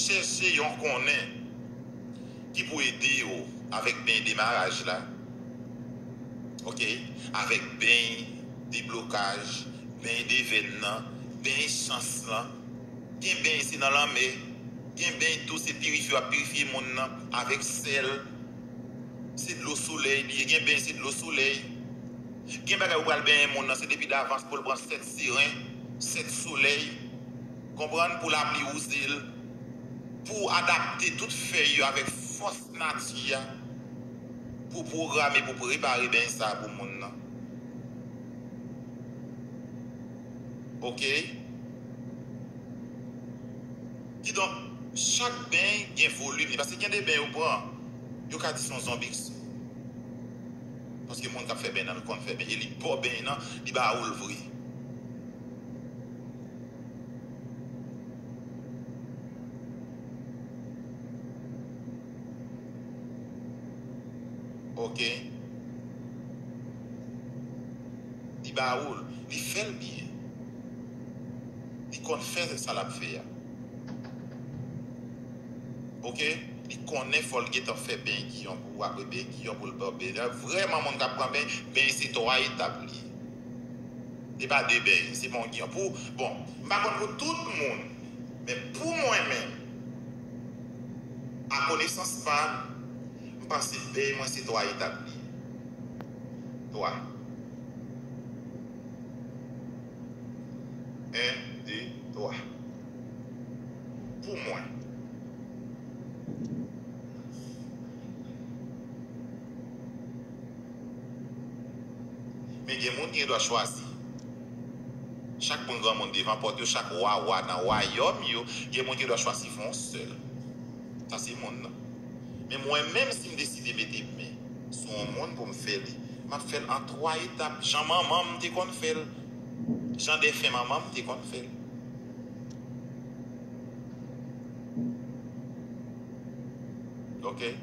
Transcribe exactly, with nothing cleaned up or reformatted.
Chèche yon konnen ki pou ede w avèk beny demaraj la. Oke? Avèk beny deblokaj, beny devèn nan, beny chans lan. Gen beny se nan lanmè. Gen beny tou se pirifye w ap pirifye moun nan avèk sèl. Se dlo solèy li ye. Gen beny se dlo solèy. Gen bagay ou pral benyen moun nan, se depi davans pou l pran sèt seren, sèt solèy. Konprann? Pou lapli wouze l. Pou adapte tout fèy yo avèk fòs nati a. Pou pwograme, pou prepare beny sa a pou moun nan. Oke? Kidonk, chak beny gen volim li. Paske gen de beny ou pran, yo ka di se yon zonbi ki sou. Paske moun k ap fè beny nan, li konn fè beny. E li ba w beny nan, li ba ou l vre. Oke? Li ba ou l. Li fè l byen. Li konn fè sa l ap fè a. Oke? Li konnen fò l gentan fè beny giyon pou ou, apre beny giyon pou l ba w beny. Vrèman, moun k ap pran beny, beny se twa etap li ye. Se pa de beny, se pa yon giyon. Pou, bon, m pa konn pou tout moun, men pou mwen menm, a konesans pa m, m panse beny mwen se twa etap li ye. Twa. En, de, twa. Pou mwen. Men gen moun ki gen dwa chwazi. Chak moun, granmoun devan pòt yo, chak wa, wa nan wayòm yo, gen moun ki gen dwa chwazi fè yon sèl. Sa se moun nan. Men mwen menm, si m deside mete men sou yon moun pou m fè li, m ap fè l an twa etap, jan manman m te konn fè l, jan defen manman m te konn fè l. Oke?